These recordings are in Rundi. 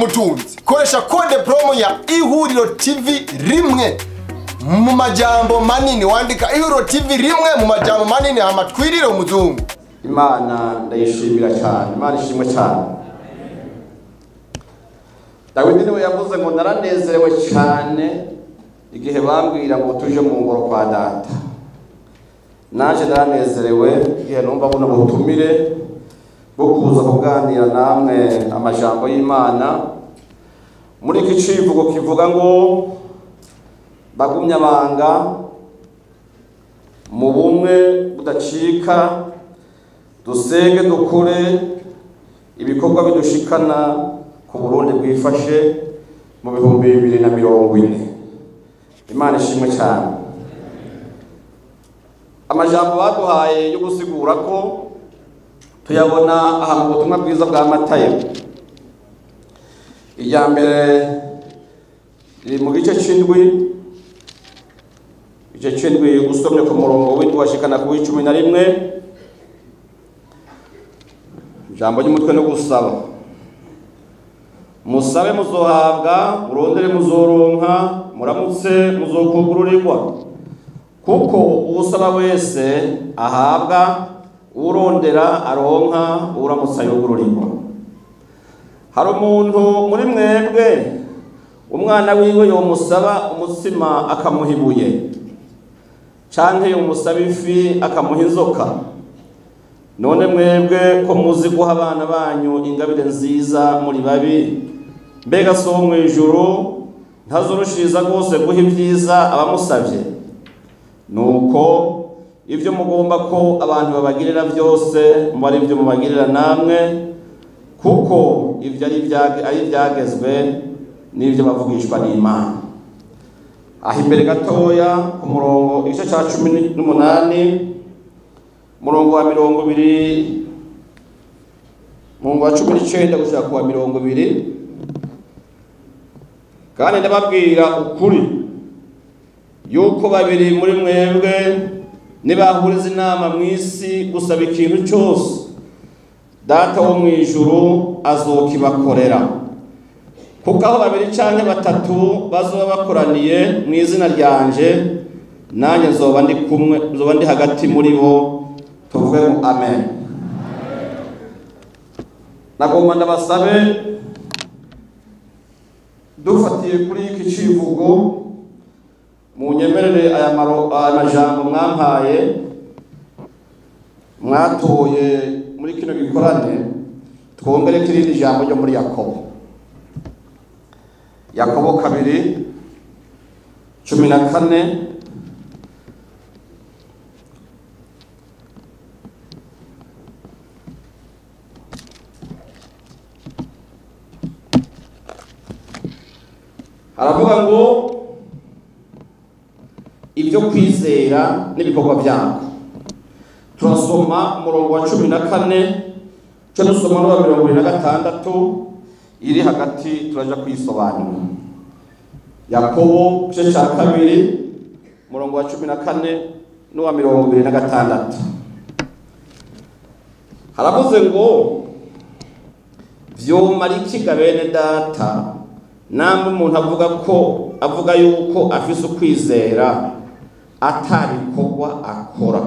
Umutunzi, koresha code promo ya Ihuriro TV rimwe mu majambo manini, wandika Ihuriro TV rimwe mu majambo manini hama twirire umuzungu. Imana ndayishimira cyane, Imana ishimwe cyane. Dawidi niwe yavuze ngo naranezerewe cyane igihe bambwira ngo tuje mu ngoro kwa data. Naje naranezerewe igihe numva buno butumire bwo kuza kuganira namwe amajambo y'Imana muri iki civugo kivuga ngo bagumya banga mu bumwe budacika, dusenge dukore ibikorwa bidushikana ku Burundi bwifashe mu 2040. Imana ishimwe cyane. Amajambo baduhaye yo gusigura ko tuyabona aha mu butumwa bwiza bwa Matayo. Iya mbere iri mu gice c'indwi, igice c'indwi usomye ku murongo w'indwi washikana ku w'icumi na rimwe. Ijambo ry'umutwe no gusaba. Musabe muzohabwa, murondere muzoronka, muramutse muzokugururirwa. Kuko uwusaba wese ahabwa, urondera aronka, uramutse yugururirwa. Hari umuntu muri mwebwe umwana wiwe yomusaba umutsima akamuha ibuye, canke yomusaba ifi akamuha inzoka? None mwebwe ko muzi guha abana banyu ingabire nziza muri babi, mbega so wo mw'ijuru ntazorushiriza rwose guha ibyiza abamusavye? Nuko ibyo mugomba ko abantu babagirira byose muba ari ibyo mubagirira namwe, kuko ibyo ari ibyagezwe n'ibyo bavugishwa n'Imana. Aho imbere gatoya ku murongo igice ca 18 murongo wa 20, murongo wa 19 gushika ku wa 20. Kandi ndababwira ukuri yuko babiri muri mwebwe nibahuriza inama mw'isi gusaba ikintu cyose, Data wo mw'ijuru azokibakorera. Kuko aho babiri canke batatu bazoba bakoraniye mw'izina ryanje, nanjye nzoba ndi kumwe, nzoba ndi hagati muri bo. Tuvuge ngo amen. Nagomba ndabasabe dufatiye kuri iki civugo, munyemerere aya majambo mwampaye mwatoye muri kino gikorane, twongere kirindi jambo ryo muri Yakobo. Yakobo 2:14. Haravuga ngo ibyo kwizera n'ibikorwa byako. Turasoma umurongo wa 14, cyo dusoma n'uwa 26 iri hagati, turaja kwisobanura. Yakobo igice ca 2 umurongo wa 14 n'uwa 26. Haravuze ngo vyomara iki ga bene data, namba umuntu avuga yuko afise ukwizera atabikorwa akora,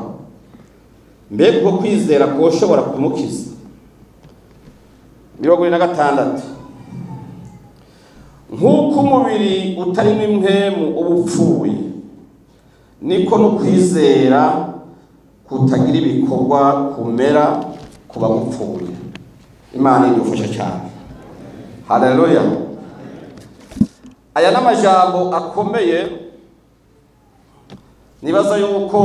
mbega uko kwizera koshobora kumukiza? 26. Nk'uko umubiri utarimo impwemu uba upfuye, niko no kwizera kutagira ibikorwa kumera kuba gupfuye. Imana idufasha cyane. Haleluya. Aya n'amajambo akomeye, nibaza yuko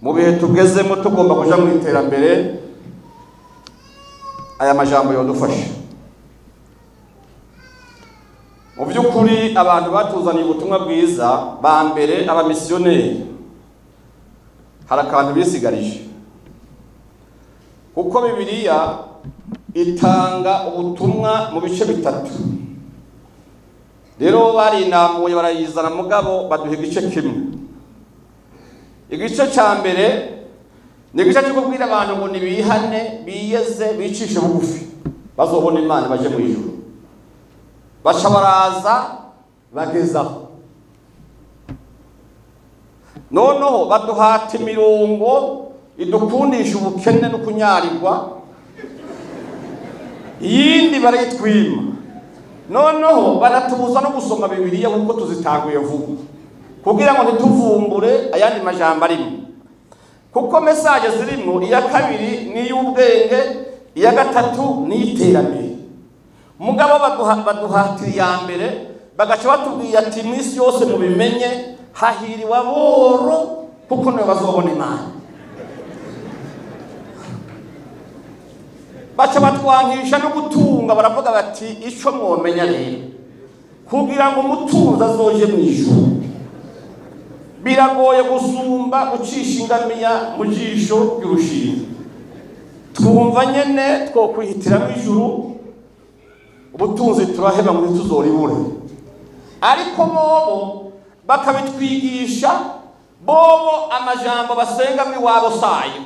mu bihe tugezemo tugomba kuja mu iterambere, aya majambo yodufasha. Mu by'ukuri abantu batuzaniye ubutumwa bwiza ba mbere, abamisiyoneri, hari akantu bisigarije, kuko Bibiliya itanga ubutumwa mu bice bitatu. Rero barinamuye barayizana, mugabo baduha igice kimwe. Igice ca mbere ni igice cyo kubwira abantu ngo nibihane, biyeze, bicishe bugufi, bazobona Imana baje mu ijuru. Baca baraza bagezaho. Noneho baduhata imirongo idukundisha ubukene no kunyarirwa, iyindi barayitwima. Noneho baratubuza no gusoma Bibiliya kuko tuzitaguye vuba, kugira ngo ntituvumbure ayandi majambo arimo, kuko message zirimo iya kabiri ni iy'ubwenge, iya gatatu ni iterambere. Mugabo baduhatira iya mbere, bagaca batubwira ati mwisi yose mubimenye, hahiriwe aboro kuko nibo bazobona Imana. Baca batwangisha no gutunga, baravuga bati ico mwomenya rero kugira ngo umutunzi azoje mu ijuru biragoye gusumba gucisha ingamiya mu jisho ry'urushinge. Twumva nyene twokwihitiramo ijuru, ubutunzi turaheba ngo ntituzoribure. Ariko bobo bakabitwigisha, bobo amajambo basenga iwabo sayo.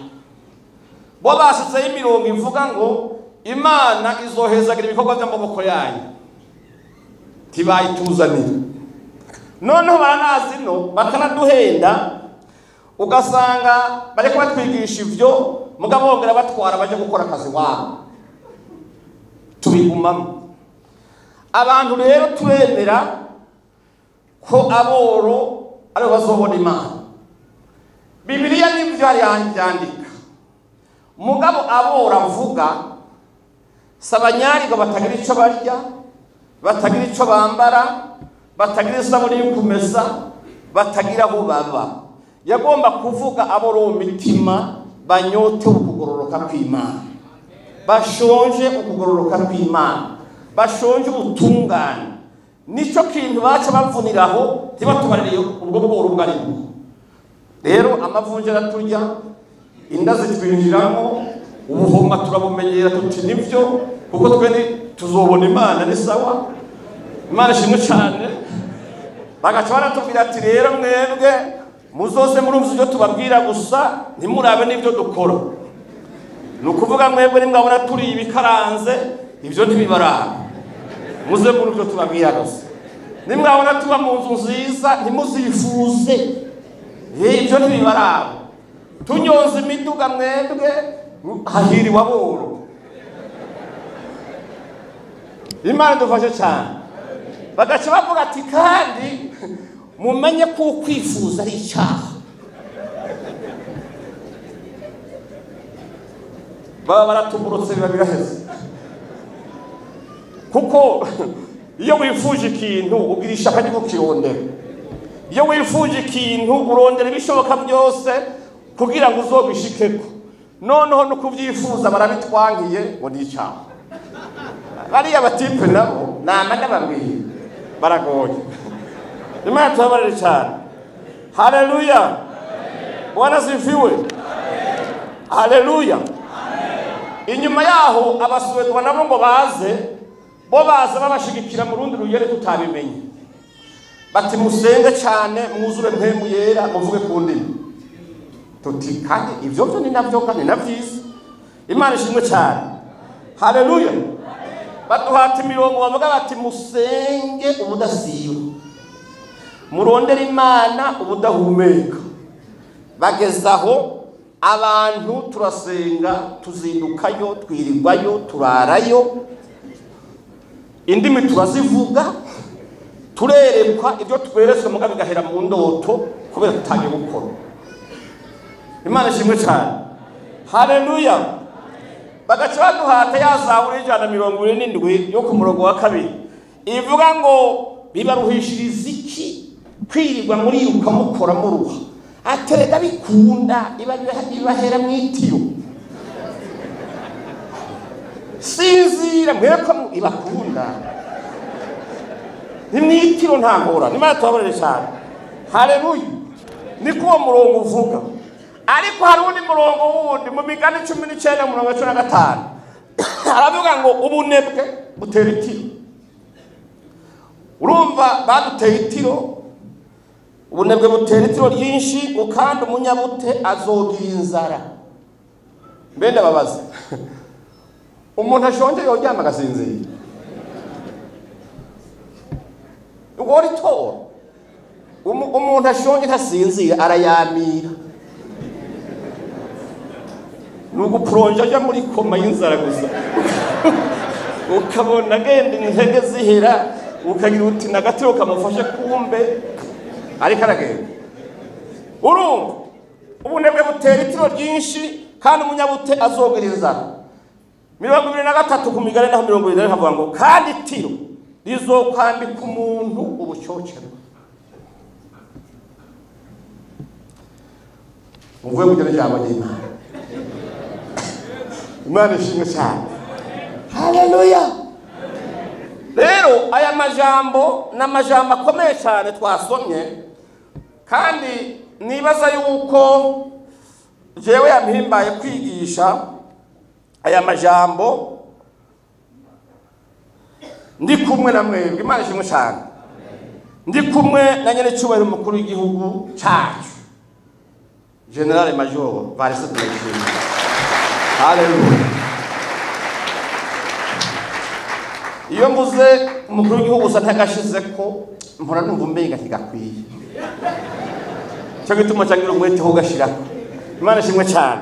Bo basizeho imirongo ivuga ngo Imana izohezagira ibikorwa by'amaboko yanyu, ntibayituzanira. Noneho baranazi no bakanaduhenda, ugasanga bariko batwigisha ivyo, mugabo bongera batwara baje gukora akazi wabo, tubigumamo. Abantu rero turemera ko aboro aribo bazobona Imana. Bibiliya nivyo yandika, mugabo aboro avuga si abanyarirwa batagira ico barya, batagira ico bambara, batagira isabune yo kumesa, batagira aho baba. Yagomba kuvuga aboro mu mitima banyotewe ukugororoka kw'Imana, bashonje ukugororoka kw'Imana, bashonje ubutungane. Nico kintu baca bavuniraho, ntibatubarire ubwo bworo ubwo aribwo. Rero amavunja araturya, inda zitwinjiramo, ubuhoma turabumenyera tuti nivyo, kuko twe tuzobona Imana ni sawa. Imana ishimwe cyane. Bagaca baratubwira ati rero mwebwe muzoze murumva ibyo tubabwira gusa, ntimurabe n'ibyo dukora. Ni ukuvuga mwebwe nimwabona turi ibikaranze, ibyo ntibibaraba, muze muri ibyo tubabwira gusa. Nimwabona tuba mu nzu nziza, ntimuzifuze, ibyo ntibibaraba. Tunyonze imiduga mwebwe, hahiriwe aboro. Imana idufashe cyane. Bagaca bavuga ati kandi mumenye ko ukwifuza ari icyaha. Baba baratuburutse biba biraheze, kuko iyo wifuje ikintu ugira ishaka ryo kukirondera. Iyo wifuje ikintu urondera ibishoboka byose kugira ngo uzobishikeko. Noneho no kubyifuza barabitwangiye ngo ni icyaha. Bariya batipe nabo nama ndababwiye baragoye. Imana tubabarire cyane. Haleluya, Bwana sifiwe. Haleluya. Inyuma yaho abasuwedwa nabo ngo baze, bo baza babashigikira mu rundi rugero tutabimenye. Bati musenge cyane mwuzure mpemu yera muvuge ku ndimi. Tuti kandi ivyo byo ni navyo kandi na vyiza. Imana ishimwe cyane. Haleluya. Baduhata imirongo bavuga bati musenge ubudasiba, murondere Imana ubudahumeka. Bagezaho abantu turasenga, tuzindukayo, twirirwayo, turarayo, indimi turazivuga, turerekwa ibyo tweretswe mugabo bigahera mu ndoto kubera tutagiye gukora. Imana ishimwe cyane. Haleluya. Bagaca baduhata ya Zaburi 147 yo ku murongo wa 2 ivuga ngo bibaruhishiriza iki kwirirwa muriruka mukora muruha, aterega bikunda ibahera mwitiyo. Sinzira mweko ibakunda ni mwitiro nta ngora. Imana tubabarire cyane. Haleluya. Niko uwo murongo uvuga. Ariko hari undi murongo wundi mu migani 19 murongo 15 aravuga ngo ubunebwe butera itiro. Urumva baduteye itiro, ubunebwe butera itiro ryinshi, ngo kandi umunyabute azogira inzara. Mbe ndababaza, umuntu ashonje yoryama agasinzira? Woritora umuntu ashonje ntasinzira, arayamira, ni ugupuronja aja muri koma y'inzara gusa, ukabona agenda intege zihera, ukagira uti nagatiro kamufashe, kumbe ariko aragenda. Urumva ubunebwe butera itiro ryinshi, kandi umunyabute azogira inzara. 23 ku migani naho 70 havuga ngo kandi itiro rizokwambika umuntu ubucocero. Muvuye kugira ijambo ry'Imana. Imana ishimwe cyane. Haleluya. Rero aya majambo ni amajambo akomeye cyane twasomye, kandi nibaza yuko jewe yampimbaye kwigisha aya majambo ndi kumwe na mwebwe. Imana ishimwe cyane. Ndi kumwe na nyerecyubahiro umukuru w'igihugu cyacu General Major Evariste Ndayishimiye. Haleluya. Iyo mvuze umukuru w'igihugu gusa ntagashize ko mpora numva umenga ntigakwiye, cyo gituma cyangira umwete ho gashirako. Imana ishimwe cyane.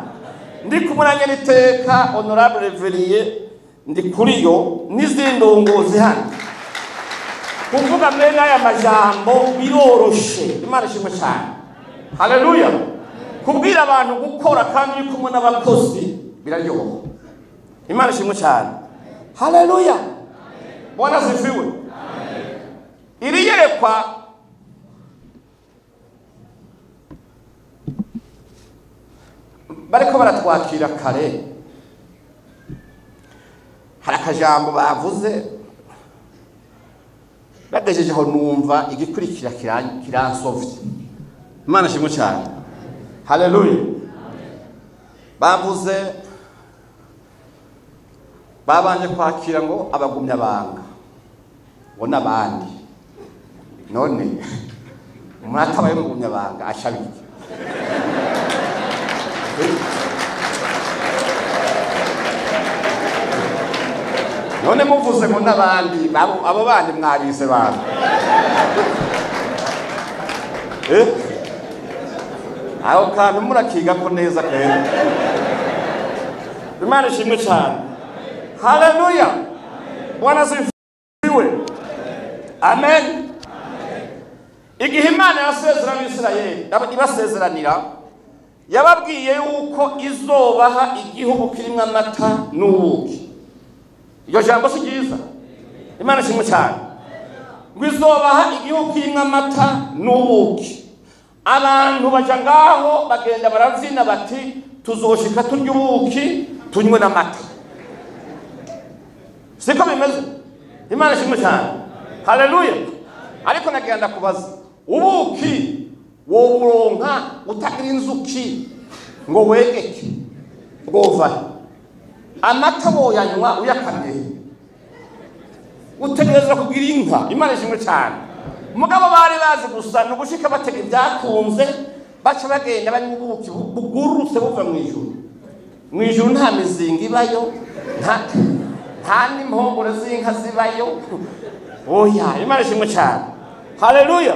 Ndi kumwe na nyeniteka Honorable Reveriye ndi kuriyo n'izindi ndongozi hano. Kuvuga mwene aya majambo biroroshe. Imana ishimwe cyane. Haleluya. Kubwira abantu gukora kandi uri kumwe n'abakozi biraryoha. Imana ishimwe cyane. Haleluya. Bwana asifiwe. Iri yerekwa bariko baratwakira kare, hari akajambo bavuze bagejejeho numva igikurikira kiransovye. Imana ishimwe cyane. Haleluya. Bavuze babanje kwakira ngo abagumya banga ngo nabandi, none umuntu atabaye umugumya banga ashabiki. None muvuze ngo nabandi, abo bandi mwabise bantu. Aho kantu murakiga ko neza kera. Imana ishimwe cyane. Haleluya. Bwana asifiwe. Amen. Igihe Imana yasezeranye Isirayeli, ibasezeranira, yababwiye yuko izobaha igihugu kirimo amata n'ubuki. Iryo jambo si ryiza? Imana ishimwe cyane. Ngo izobaha igihugu kirimo amata n'ubuki. Abantu baja ngaho bagenda baravyina bati tuzoshika turya ubuki tunywe n'amata. Siko bimeze? Imana ishimwe cyane. Haleluya. Ariko nagenda kubaza, ubuki woburonka utagira inzuki ngo wegeke bwova, amata woyanywa uyakamye, utegereza kugira inka. Imana ishimwe cyane. Mugabo bari bazi gusa nugushika batega ibyakunze, baca bagenda banywa ubuki bugurutse buva mu ijuru. Mu ijuru nta mizinga ibayo, nta n'impongore z'inka zibayo. Oya, Imana ishimwe cyane. Haleluya.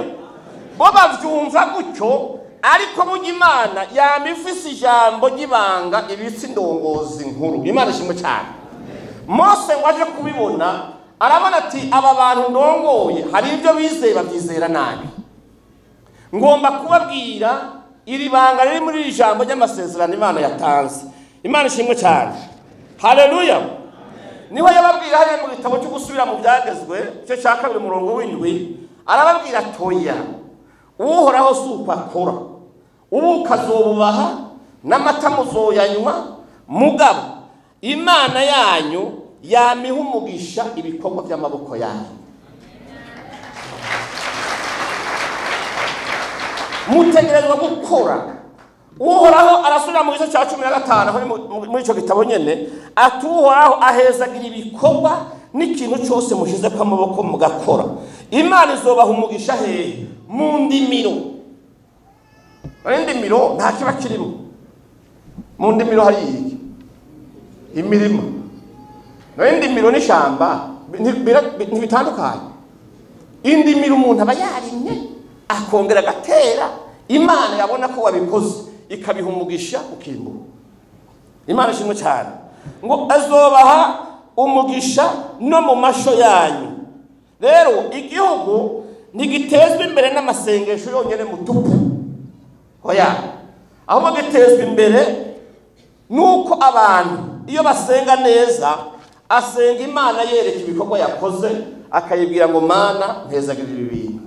Bo bavyumva gutyo, ariko burya Imana yama ifise ijambo ry'ibanga ibitse indongozi nkuru. Imana ishimwe cyane. Mose ngo aje kubibona, arabona ati aba bantu ndongoye hari ibyo bizeye babyizera nabi, ngomba kubabwira iri banga riri muri iri jambo ry'amasezerano Imana yatanze. Imana ishimwe cyane. Haleluya. Niho yababwira hariya mu gitabo cyo gusubira mu byagezwe cyo cya 2 umurongo w'indwi, arababwira toya Uhoraho si uko akora, ubu ukazobubaha n'amata muzoyanywa, mugabo Imana yanyu yamiha umugisha ibikorwa by'amaboko yanyu. Mutegerezwa gukora. Uhoraho arasubira mu gice cya 15 aho muri ico gitabo nyene, ati Uhoraho ahezagira ibikorwa n'ikintu cyose mushize kwa maboko mugakora. Imana izobaha umugisha hehe? Mu ndimiro. Indimiro nta kiba kirimo. Mu ndimiro hari iki? Imirima. No indimiro n'ishamba ntibitandukanye. Indimiro umuntu aba yarimye akongera agatera, Imana yabona ko wabikoze ikabiha umugisha ukimbura. Imana ishimwe cyane. Ngo azobaha umugisha no mu masho yanyu. Rero igihugu ntigitezwa imbere n'amasengesho yonyene mutupu. Oya, ahubwo gitezwa imbere nuko abantu iyo basenga neza, asenga Imana yereka ibikorwa yakoze, akayibwira ngo Mana mpezagirira ibi bintu.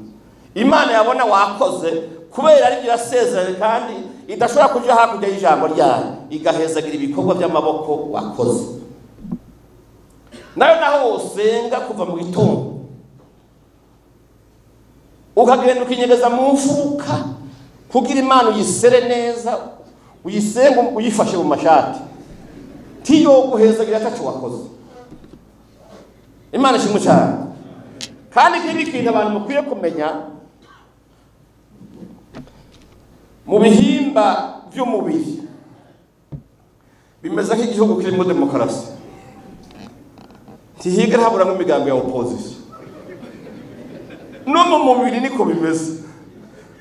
Imana yabona wakoze kubera ari irasezeranye kandi idashobora kuja hakurya y'ijambo ryayo, igahezagira ibikorwa by'amaboko wakoze. Nayo naho usenga kuva mu gitondo ukagenda ukinyegeza mu mfuruka kugira Imana uyisere neza, uyisenga uyifashe mu mashati, tiyo guhezagira ataco wakoze. Imana ishimwe cyane. Kandi ikindi kintu abantu mukwiye kumenya, mu bihimba by'umubiri bimeze nk'igihugu kirimo demokarasi, ntihigera haburamo imigambi ya opposition. No mu mubiri niko bimeze.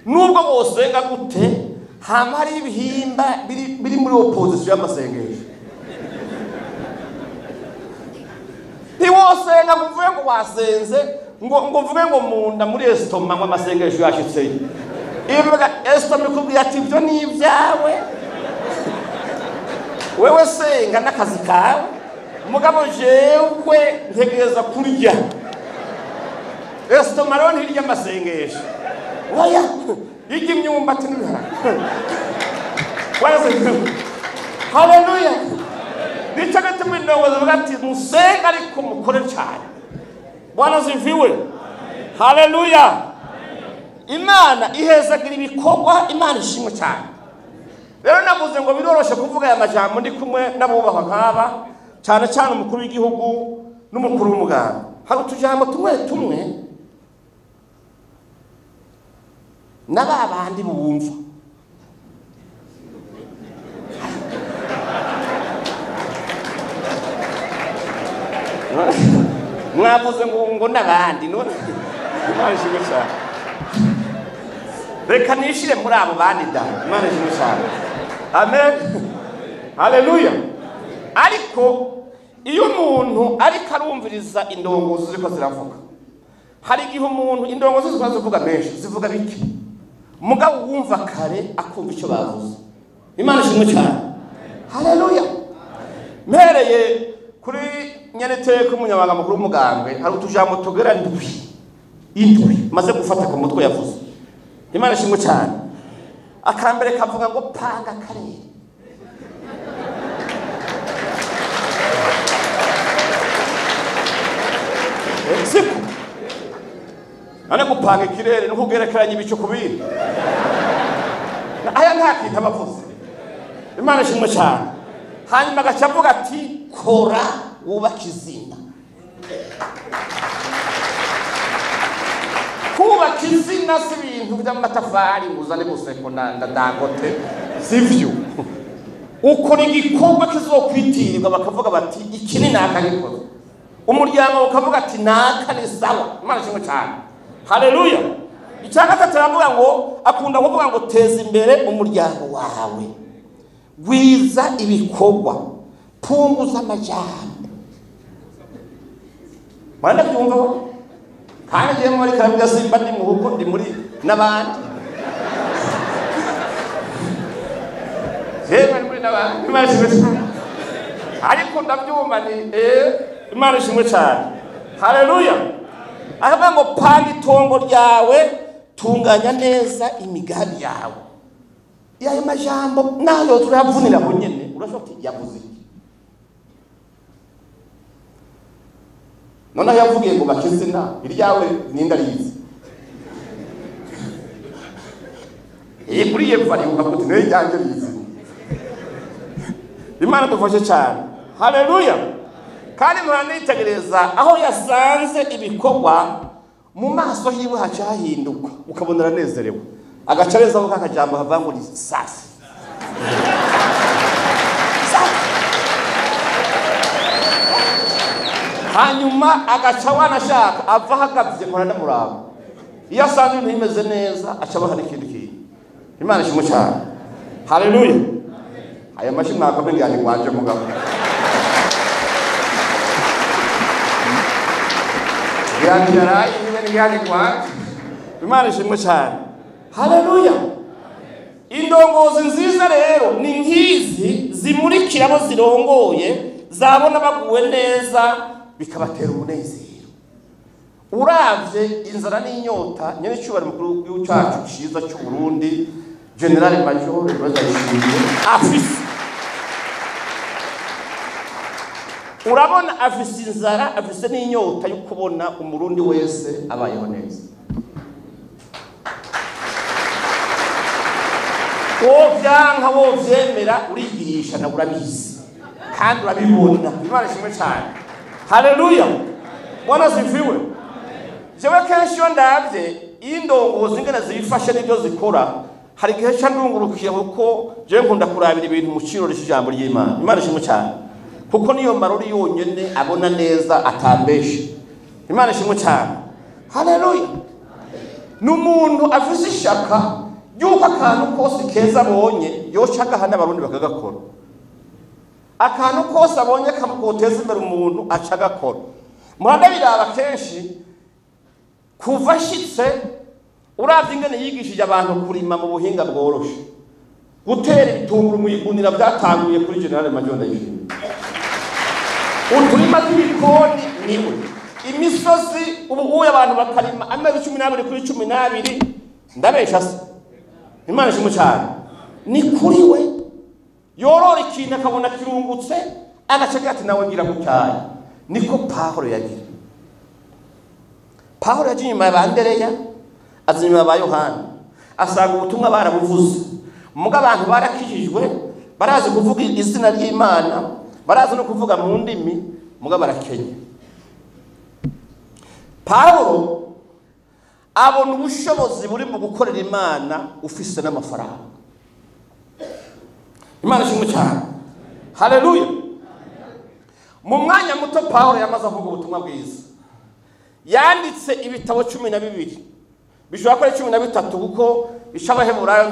Nubwo wosenga gute, hama hari ibihimba biri muri opposition y'amasengesho. Ntiwosenga ngo uvuge ngo wasenze, ngo uvuge ngo munda muri estoma ngo amasengesho yashitseyo. Ivuga estoma ikubwira ati ibyo ni ibyawe, wewe senga n'akazi kawe, mugabo jewe ntegereza kurya. Estoma rero ntirya amasengesho. Oya, irya imyumbati n'ibiharage. Haleluya. Nicyo gituma indongozi zivuga ati musenge ariko mukore cyane. Bwana ziviwe. Haleluya. Imana ihezagira ibikorwa, Imana ishimwe cyane. Rero navuze ngo biroroshe kuvuga aya majambo ndi kumwe n'abubahwa nk'aba, cyane cyane umukuru w'igihugu n'umukuru w'umuganda. Hari utujambo tumwe tumwe n'aba bandi bumva. Mwavuze ngo n'abandi none Imana ishimwe cyane. Reka nishire muri abo bandi da. Imana ishimwe cyane. Amen. Haleluya. Ariko iyo umuntu ariko arumviriza indongozi ziriko ziravuga, hari igihe umuntu indongozi ziriko zivuga menshi, zivuga bike, mugabo wumva kare akumva icyo bavuze. Imana ishimwe cyane. Haleluya. Mpereye kuri nyeneteka umunyamabanga mukuru w'umugambwe, hari utujambo tugera indwi maze gufata ku mutwe yavuze. Imana ishimwe cyane. Akambere kavuga ngo panga akarere. Siko none gupanga ikirere no kugerekeranya ibicu kubindi, aya nta kintu abavuze. Imana ishimwe cyane. Hanyuma agaca avuga ati kora wubake izina. Kubaka izina si ibintu by'amatafari ngo uzane buseko na Dangote, sivyo. Ukora igikorwa kizokwitirirwa bakavuga bati iki ni nakagikoze, umuryango ukavuga ati naka ni sawa. Imana ishimwe cyane. Haleluya. Icya gatatu aravuga ngo akunda kuvuga ngo teza imbere umuryango wawe, gwiza ibikorwa, punguza amajambo. Muranabyumva bo? Kandi ngiye muri karabiga simba ndi mu rugo, ndi muri n'abandi. Yewe ndi muri n'abandi. Imana ishimwe cyane. Ariko ndabyumva ni Imana ishimwe cyane. Haleluya. Aravuga ngo panga itongo ryawe, tunganya neza imigambi yawe. Ayo majambo nayo turayavunira ho nyene, urashobora kuti yavuze iki? None yavugiye ngo bakizina iryawe ninda rizi. Kuri yepfa ari ukavuga uti ryanjye rizi. Imana dufashe cyane. Haleluya. Kandi muranitegereza aho yasanze ibikorwa mu maso hiwe haca hahinduka, ukabona aranezerewe, agaca arezaho kakajambo havuga ngo ni safi. Hanyuma agaca wanashaka ava ahagavye nkora ndamuraba. Iyo asanze ibintu bimeze neza aca abaha n'ikindi kintu. Imana ishimwe cyane. Haleluya. Aya mashi mwakomeye ngira ni wanje mugabo. Imana ishimwe cyane. Haleluya. Indongozi nziza rero ni nkizi zimurikira abo zirongoye, zabona baguwe neza bikabatera umunezero. Uravye inzara n'inyota nyene cyubari mukuru w'igihugu cyacu ciza cy'u Burundi General Major Ndayishimiye afise, urabona afise inzara, afise n'inyota yo kubona umurundi wese abayeho neza. Wovyanka wovyemera urigirisha na urabizi kandi urabibona. Imana ishimwe cyane. Haleluya. Bwana sifiwe. Jewe kenshi iyo ndavye indongozi ingene zibifashe n'ibyo zikora, hari igihe ca ndungurukiye kuko jewe nkunda kurabira ibintu mu cirori c'ijambo ry'Imana. Imana ishimwe cyane. Kuko niyo marori yonyene abona neza atambeshe. Imana ishimwe cyane. Haleluya. N'umuntu afise ishaka yuko akantu kose keza abonye yoca agahana abarundi bakagakora. Akantu kose abonye kamukoteza imbere umuntu aca agakora. Murandabiraba kenshi kuva ashitse uravye ingene yigishije abantu kurima mu buhinga bworoshe. Gutera ibitunguru mu igunira byatanguye kuri General Major Ndayishimiye. Uturima tw'ibikoni niwe. Imisozi ubu uye abantu bakarima amezi 12 kuri 12 ndabesha se. Imana ishimwe cyane. Ni kuri we yorora ikintu akabona kirungutse agaca ati nawe ngira gutyaye. Niko Pawulo yagira. Pawulo yagiye inyuma ya Andereya, aza inyuma ya Yohana, asanga ubutumwa barabuvuze. Muga abantu barakijijwe, barazi kuvuga izina ry'Imana, barazi no kuvuga mu ndimi, muga barakenye. Pawulo abona ubushobozi buri mu gukorera Imana ufise n'amafaranga. Imana ishimwe cyane. Haleluya. Mu mwanya muto Pawulo yamaze avuga ubutumwa bwiza. Yanditse ibitabo 12. Bishobora kuba 13 kuko ic'Abaheburayo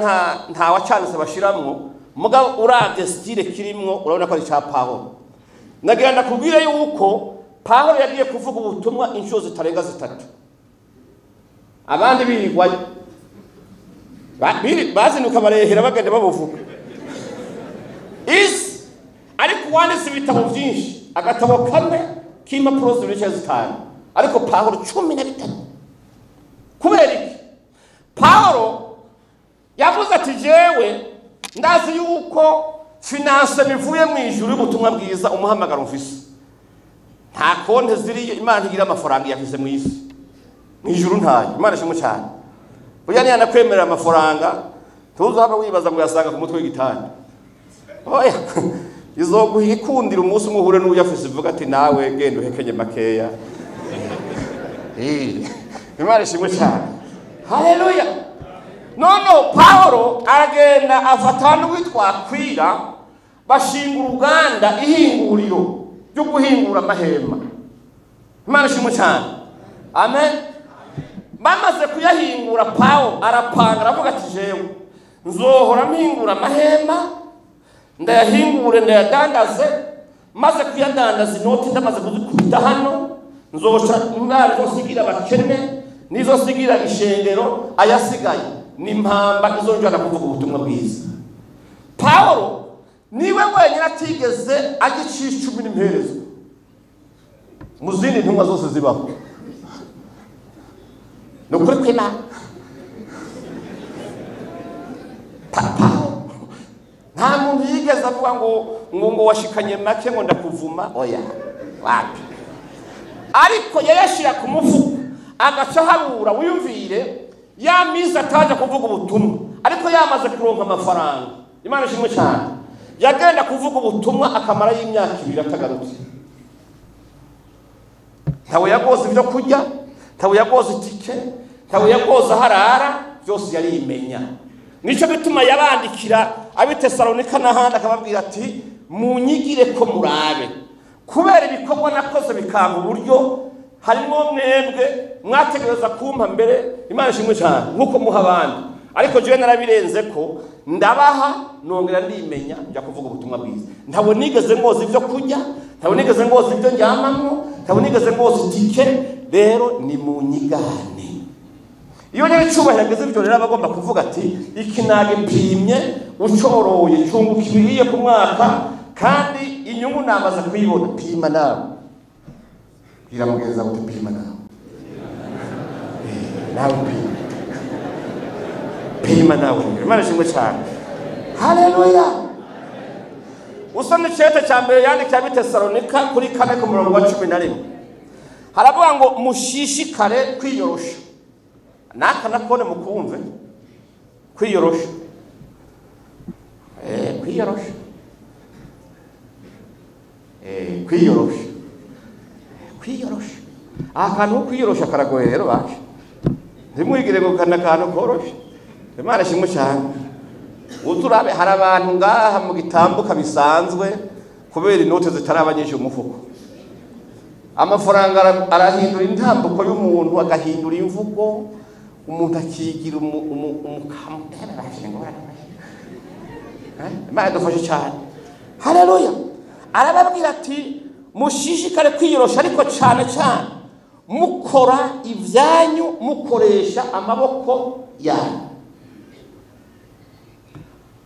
nta wacanditse bashiramwo, mugabo uravye style kirimwo urabona ko ari ca Pawulo. Nagira ndakubwire yuko Pawulo yagiye kuvuga ubutumwa inshuro zitarenga 3. Abandi birigwa bazinuka barehera bagenda babuvuga. Isi ariko wanditse ibitabo byinshi, agatabo kamwe k'impapuro 5, ariko Pawulo 13. Kubera iki? Pawulo yavuze ati jewe ndazi yuko finance bivuye mu ijuru y'ubutumwa bwiza umuhamagaro mfise. Nta konte ziriyo, Imana ntigira amafaranga yafize mu isi. Mu ijuru ntayo. Imana ishimwe cyane. Burya niyo anakwemerera amafaranga ntuzaba wibaza ngo yasanga ku mutwe w'igitanda. Oya, izoguha ikundira umunsi umwe uhure n'uyafise uvuga ati nawe genda uhekenye makeya. Imana ishimwe cyane. Haleluya. Nono Pawulo aragenda afata n'uwitwa Akwila bashinga uruganda ihinguriro ryo guhingura amahema. Imana ishimwe cyane. Amen. Bamaze kuyahingura Pawulo arapanga aravuga ati jewe nzohora mpingura amahema ndayahingure ndayadandaze, maze kuyadandaza inoti ndamaze kuzikubita hano nzoca mwari zosigira abakene nizo sigira ishengero, ayasigaye ni impamba izonjana kuvuga ubutumwa bwiza. Pawulo niwe wenyine atigeze agicisha 10 n'imperezo mu zindi ntumwa zose zibaho. Ni ukuri kw'Imana. Pawulo nta muntu yigeze avuga ngo washikanye make ngo ndakuvuma, oya wapi. Ariko yayashira ku mufuko agaca habura. Wiyumvire ya minsi ataje kuvuga ubutumwa ariko yamaze kuronka amafaranga. Imana ishimwe cyane. Yagenda kuvuga ubutumwa akamara y'imyaka 2 atagarutse. Ntawe yagoze ibyo kurya, ntawe yagoze itike, ntawe yagoze harara, byose yarimenya. Nico bituma yabandikira ab'Itesalonika n'ahandi akababwira ati munyigire ko murabe, kubera ibikorwa nakoze bikanga uburyo Harimo mwebwe mwategereza kumpa mbere, Imana ishimwe cyane nkuko muha abandi, ariko jewe narabirenze ko ndabaha, nongera ndimenya njya kuvuga ubutumwa bwiza. Ntabwo nigeze ngoza ibyo kurya, ntabwo nigeze ngoza ibyo ndyamamwo, ntabwo nigeze ngoza itike. Rero ni munyigane. Iyo nyir'icyubahiro ageze ibyo rero aba agomba kuvuga ati iki nagipimye, ucoroye cyunguka ibiriye ku mwaka, kandi inyungu namaze kuyibona. Pima nawe, bwira mugenzi wawe uti pima nawe, nawe pima, pima nawe. Imana ishimwe cyane, haleluya. Usoma icete cya mbere yandikiye Abitesalonika kuri 4 ku murongo wa 11, haravuga ngo mushishikare kwiyorosha. Naka nakone mukumve kwiyorosha, kwiyorosha, kwiyorosha, kwiyorosha. Akantu ko kwiyorosha karagoye rero baje, ntimwigire ngo kana kantu koroshe. Imana ishimwe cyane. Uturabe hari abantu ngaha mu gitambuka bisanzwe kubera inote zitaraba nyinshi mu mufuko. Amafaranga arahindura intambuko y'umuntu, agahindura imvugo, umuntu akigira umukamutera. Imana idufashe cyane, haleluya. Arababwira ati mushishikare kwiyorosha, ariko cyane cyane mukora ibyanyu mukoresha amaboko yanyu.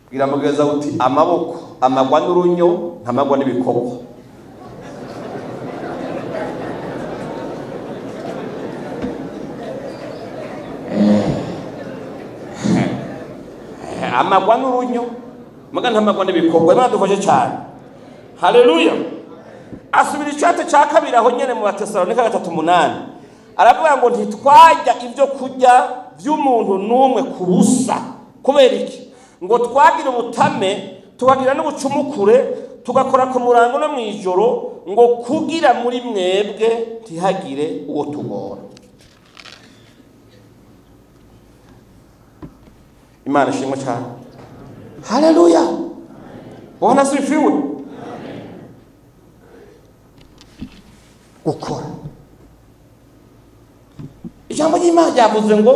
Bwira mugenzi wawe uti amaboko amagwa n'urunyo ntamagwa n'ibikorwa. Amagwa n'urunyo maga ntamagwa n'ibikorwa. Imana idufashe cyane, haleluya. Asubira icate cya kabiri aho nyene mu Batesalonika 3:8, aravuga ngo ntitwajya ibyo kurya by'umuntu n'umwe ku busa. Kubera iki? Ngo twagira ubutame, tukagira n'ubucumukure, tugakora ku murango no mwijoro, ngo kugira muri mwebwe ntihagire uwo tugora. Imana ishimwe cyane, haleluya. Bwana asifiwe. Gukora ijambo ry'Imana ryavuze ngo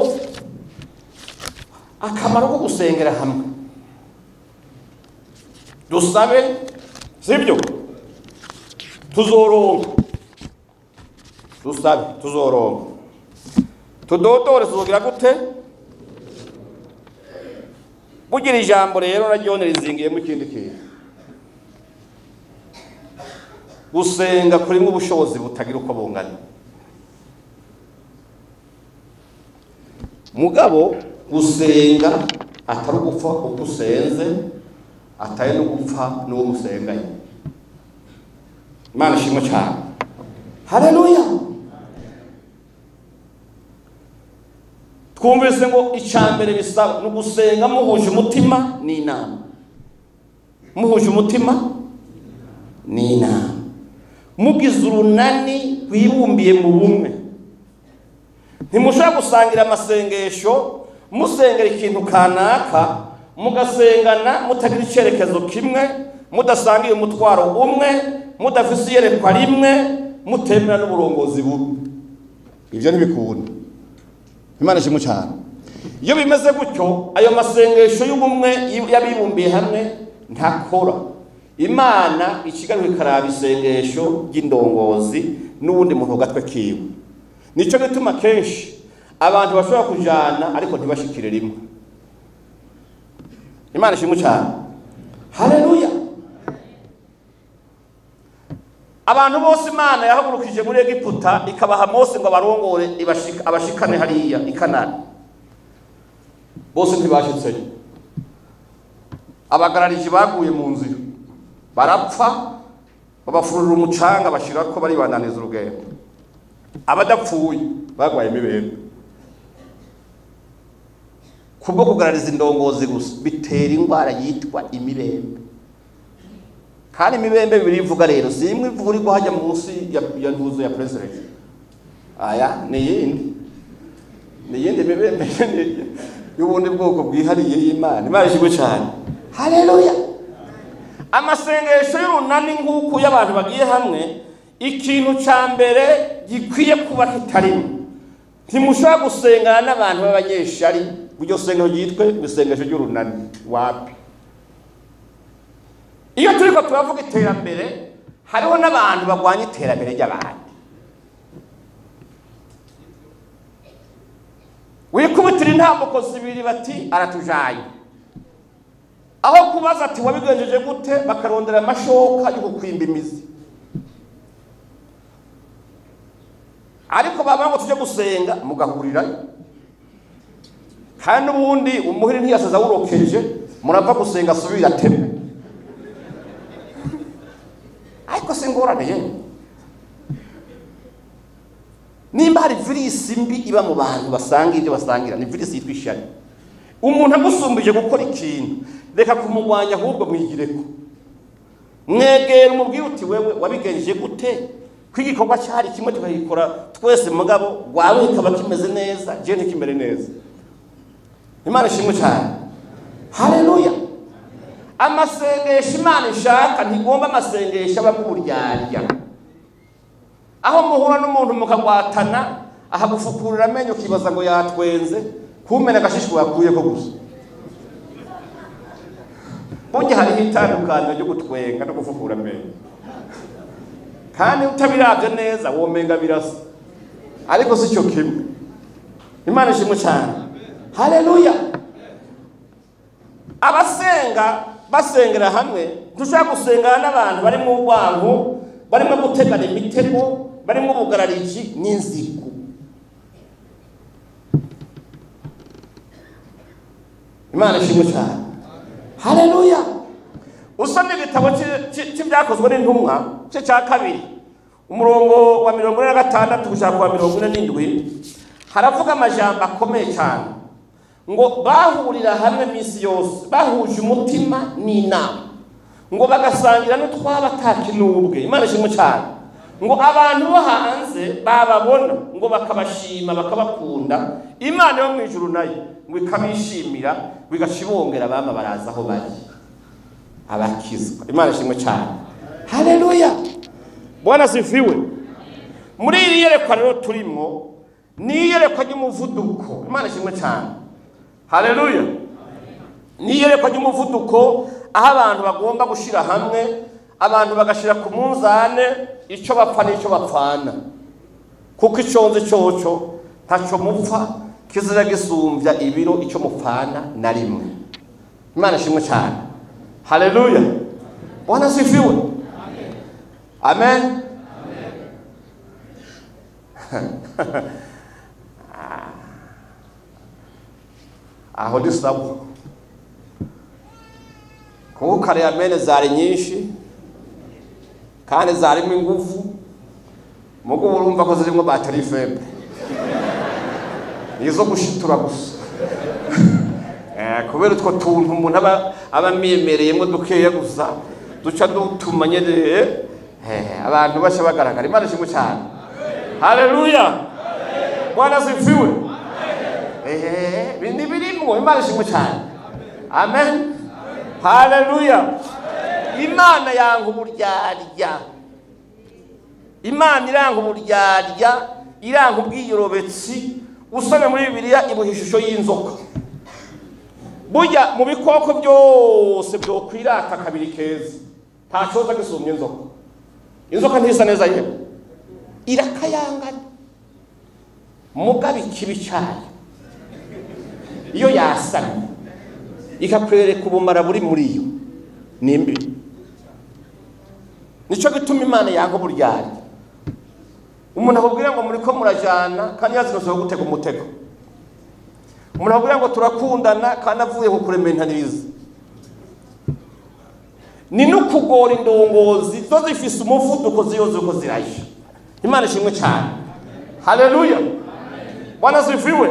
akamaro ko gusengera hamwe, dusabe, sibyo, tuzoronka, dusabe tuzoronka, tudodore tuzogira gute. Bugira ijambo rero naryo rizingiye mu kindi kintu. Gusenga kurimo ubushobozi butagira uko bungana. Mugabo gusenga atari ugupfa uko usenze, atari no gupfa n'uwo musenganye. Imana ishimwe cyane, haleluya. Twumvise ngo icambere bisaba no gusenga muhuje umutima n'inama, muhuje umutima n'inama, mugize urunani rwibumbiye mu bumwe. Ntimushobora gusangira amasengesho musengera ikintu kanaka, mugasengana mutagira icyerekezo kimwe, mudasangiye umutwaro umwe, mudafise iyerekwa rimwe, mutemera n'uburongozi bumwe. Ibyo ntibikunda. Imana ishimwe cyane. Iyo bimeze gutyo, ayo masengesho y'ubumwe y'abibumbiye hamwe ntakora. Imana ikigaruka ikaraba isengesho ry'indongozi n'ubundi muntu gatwe kiwe. Nico gituma kenshi abantu bashobora kujana ariko ntibashikire rimwe. Imana ishimwe cyane, haleluya. Abantu bose Imana yahagurukije muri Egiputa ikabaha Mose ngo abarongore abashikane hariya i Kanani, bose ntibashitseyo. Abagarariji baguye mu nzira barapfa, babafurura umucanga bashirako baribandaniza urugendo. Abadapfuye bagwaye imibembe. Kubwo kugarariza indongozi gusa bitera indwara yitwa imibembe. Kandi imibembe bibiri ivuga rero si imwe ivurirwa hajya munsi ya ntuzo ya president. Aya ni yindi, ni yindi mibembe y'ubundi bwoko bwihariye y'Imana. Imana ishimwe cyane, haleluya. Amasengesho y'urunani nk'uko y'abantu bagiye hamwe, Ikintu ca mbere gikwiye kuba kitarimo, ntimushobora gusengana n'abantu b'abanyeshari ngo iryo sengero ryitwe isengesho ry'urunani. Wapi? Iyo turiko turavuga iterambere, hariho n'abantu bagwanya iterambere ry'abandi. Wikubitira intambuko zibiri bati aratujaye, aho kubaza ati wabigenjeje gute, bakarondera amashoka yo kukwimba imizi. Ariko baba ngo tujye gusenga mugahurirayo, kandi ubundi umuhiri ntiyasaza awurokeje, murava gusenga asubira ateme. Ariko si ingorane ye, nimba hari virisi mbi iba mu bantu basanga ibyo basangira, ni virisi yitwa ishari. Umuntu agusumbije gukora ikintu, reka kumugwanya, ahubwo mwigireko, mwegera umubwire uti wewe wabigenjeje gute ko igikorwa cyari kimwe tukagikora twese, mugabo wawe kikaba kimeze neza, je ntikimere neza. Imana ishimwe cyane, haleluya. Amasengesho Imana ishaka ntigomba amasengesho aba uburyarya, aho muhura n'umuntu mukagwatana ahagufukurira amenyo ukibaza ngo yatwenze, kumena agashishwa yakuyeko gusa. Burya hariho itandukaniro ryo gutwenga no gufukura amenyo, kandi utabiravye neza womenga birasa, ariko si cyo kimwe. Imana ishimwe cyane, haleluya. Abasenga basengera hamwe, ntushobora gusengana n'abantu bari mu rwango, barimo gutegana imitego, barimo ubugarariji n'inzigo. Imana ishimwe cyane, haleluya. Usomye igitabo cy'ibyakozwe n'intumwa cye cya 2 umurongo wa 46 gushaka wa 47, haravuga amajambo akomeye cyane ngo bahurira hamwe misi yose bahuje umutima n'inama, ngo bagasangira n'utwaba atakinubwe. Imana ishimwe cyane. Ngo abantu bo hanze bababona ngo bakabashima bakabakunda, Imana yo mu ijuru nayo ngo ikabishimira, ngo igashibongera abama baraza aho bari abakizwa. Imana ishimwe cyane, haleluya. Bwana sifiwe. Muri iri yerekwa rero turimo ni iyerekwa ry'umuvuduko. Imana ishimwe cyane, haleluya. Ni iyerekwa ry'umuvuduko aho abantu bagomba gushira hamwe, abantu bagashira ku munzane icyo bapfa n'icyo bapfana, kuko iconze coco ntaco mupfa kizira gisumbya ibiro icyo mupfana na rimwe. Imana ishimwe cyane, haleluya. Bwana sifiwe, amen. Aho dusabwa kuko kare amene zari nyinshi kandi zarimo ingufu, mugo urumva ko zirimo batterie faible, nizo gushitura gusa. Kubera utwo tuntu umuntu aba miyemereyemo dukeya gusa duca dutuma nyene abantu basha bagaragara. Imana ishimwe cyane, haleluya. Bwana sifiwe. Bindi birimo. Imana ishimwe cyane, amen, haleluya. Imana yanga uburyarya, Imana iranga uburyarya, iranga ubwiyorobetsi. Usome muri Bibiliya ibuha ishusho y'inzoka. Burya mu bikoko byose byokwirata kabiri keza, nta coza gisumbya inzoka. Inzoka ntisa neza yewe, irakayangana, mugabe ikibi cyayo iyo yasamye ikakwereka ubumara buri muri yo ni mbi. Nico gituma Imana yanga uburyarya. Umuntu akubwira ngo muriko murajana kandi yazinose gutega umutego. Umuntu akubwira ngo turakundana kandi avuye kukurementaniriza. Ni nukugora indongozi zo zifise umuvuduko ziyoze uko ziraje. Imana ishimwe cyane, haleluya. Bwana sifiwe.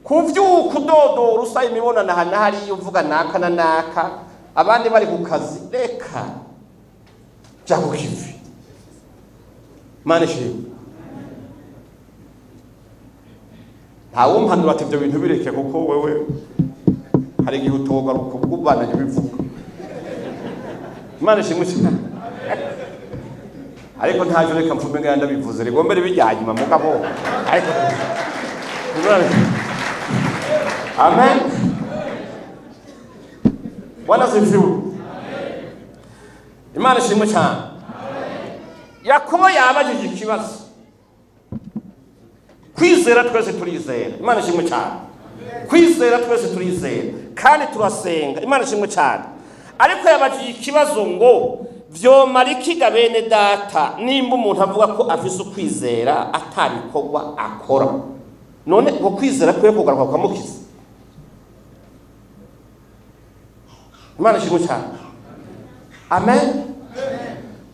Kuvyuka udodora usaba imibonano aha na hariya uvuga naka na naka, abandi bari ku kazi, reka jya ku kivi. Imana ishimwe. Ntawumpanura ati ibyo bintu bireke, kuko wewe hari igihe utogaruka ubwo ubandanya ubivuga. Imana ishimwe cyane. Ariko ntaje reka mfume ngaya ndabivuze rigombe ribijyanyuma mugabo. Ariko Amen. Bwana asifiwe. Imana ishimwe cyane. Yakobo yabajije ikibazo. Kwizera twese turizera. Imana ishimwe cyane. Kwizera twese turizera kandi turasenga. Imana ishimwe cyane. Ariko yabajije ikibazo ngo vyomara iki bene data nimba umuntu avuga ko afise ukwizera atabikorwa akora. None ngo kwizera kwe kugaruka kwamukiza. Imana ishimwe cyane. Amen.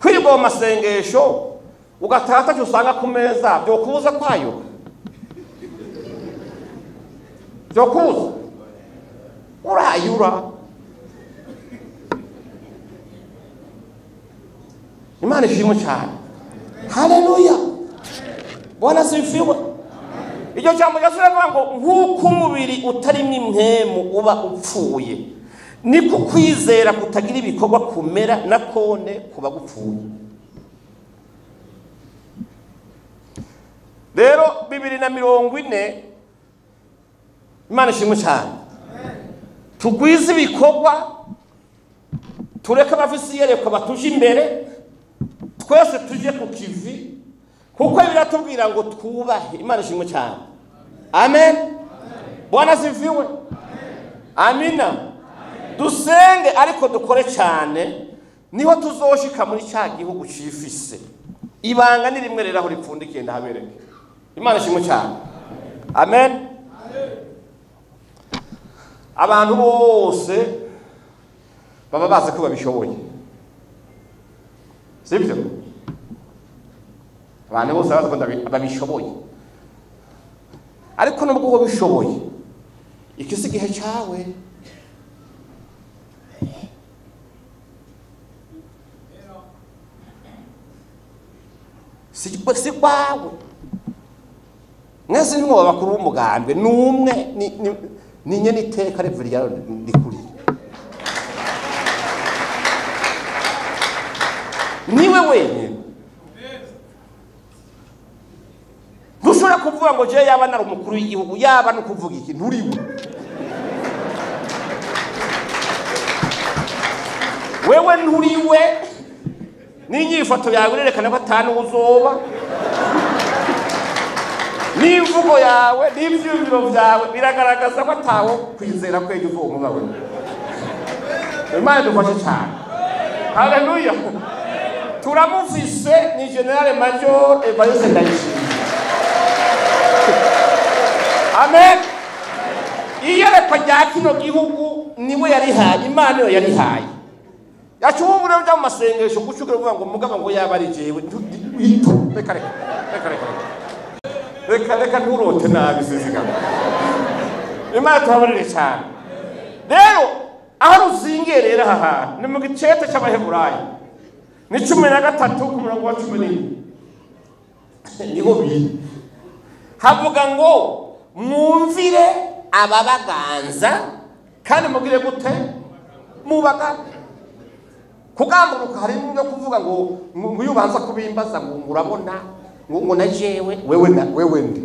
Kwirwa mu masengesho ugatata cyo usanga ku meza byo kubuza kwayo. Byo kubuza. Urayura. Imana ishimwe cyane. Haleluya. Bwana asifiwe. Iryo jambo ryasubira ngo nkuko umubiri utarimo impwemu uba upfuye, niko kwizera kutagira ibikorwa kumera na kone kuba gupfuye. Rero 2040 Imana ishimwe cyane. Tugwize ibikorwa, tureke abafisi yerekwa batuje imbere, twese tuje ku kivi, kuko biratubwira ngo twubahe. Imana ishimwe cyane. Amen. Bwana asifiwe. Amina. Dusenge ariko dukore cyane, niho tuzoshika muri cya gihugu cifise. Ibanga ni rimwe rero aho ripfundikiye ndahabereke. Imana ishimwe cyane. Amen. Abantu bose baba bazi ko babishoboye, sibyo? Abantu bose bazi ko babishoboye, ariko nubwo uba bishoboye iki si igihe cyawe. Si kwawe. Mwese nimwe abakuru b'umugambwe numwe ni nyene iteka revurya ndikuri. Niwe wenyine. Ntushobora kuvuga ngo je yaba nari umukuru w'igihugu, yaba no kuvuga iki nturiwe. Wewe nturiwe. N'inyifato yawe irerekana ko atanu uzoba. N'imvugo yawe n'ivyumviro byawe biragaragaza ko atawo kwizera kwejo uzoba wewe. Imana idufashe cyane. Haleluya. Turamufise ni General Major Evariste Ndayishimiye. Amen. Iyerekwa rya kino gihugu niwe yarihaye, Imana yo yarihaye. Yacubu rero bya masengesho gucukira kuvuga ngo mugaba ngo yaba ari jewe reka reka reka reka reka reka nturote nabi sizigama. Imana tuhabarire cyane. Rero aho ruzingiye rero aha ni mu gicete cy'Abaheburayo ni 13 ku murongo wa 14 niho biri havuga ngo mwumvire ababaganza kandi mugire gute mubaga. Kugamburuka harimo no kuvuga ngo ngo ubanza kubimbaza ngo urabona ngo na jewe wewe na wewe ndi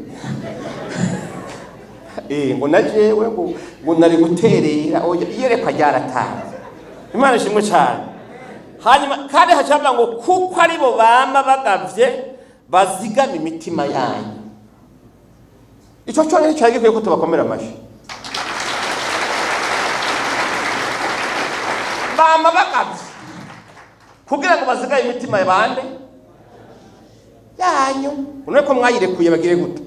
ngo na jewe ngo nari guterera oya iyerekwa ryaratanze. Imana ishimwe cyane. Hanyuma kandi hacavuga ngo kuko ari bo bama bagavye bazigama imitima yanyu. Ico cyo rero cyari gikwiye ko tubakomera amashi. Bama bagavye kugira ngo bazigaye imitima yabande yanyu. None ko mwayirekuye bagire gute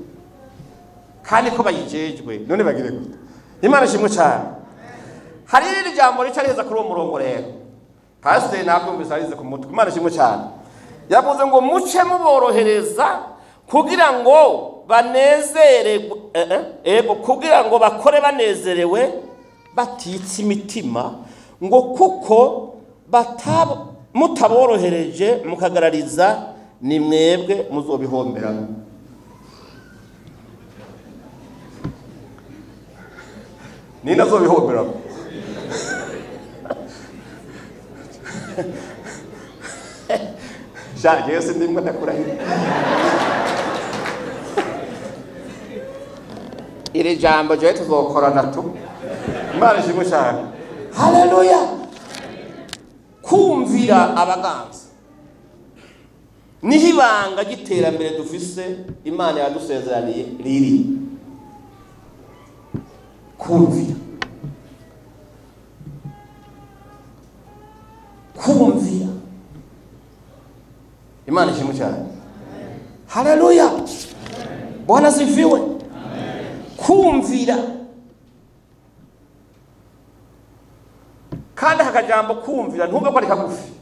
kandi ko bayijejwe none bagire gute? Imana ishimwe cyane. Hari iri jambo rica riheza kuri uwo murongo rero pasiteri ntabwo arize ku mutwe. Imana ishimwe cyane. Yavuze ngo muce muborohereza kugira ngo banezererwe, ego kugira ngo bakore banezerewe batitse imitima, ngo kuko mutaborohereje mukagarariza ni mwebwe muzobihombera. Nina azobihombera? Sha jewe sindimwe ndakurahira. Iri jambo jewe tuzokorana tu. Imana ishimwe cyane. Haleluya. Kumvira abaganza niho ibanga ry'iterambere dufise Imana yadusezeraniye riri. Kumvira. Kumvira. Imana ishimwe cyane. Haleluya. Bwana sifiwe. Kumvira. Kandi akajambo kumvira ntumve ko ari kagufi.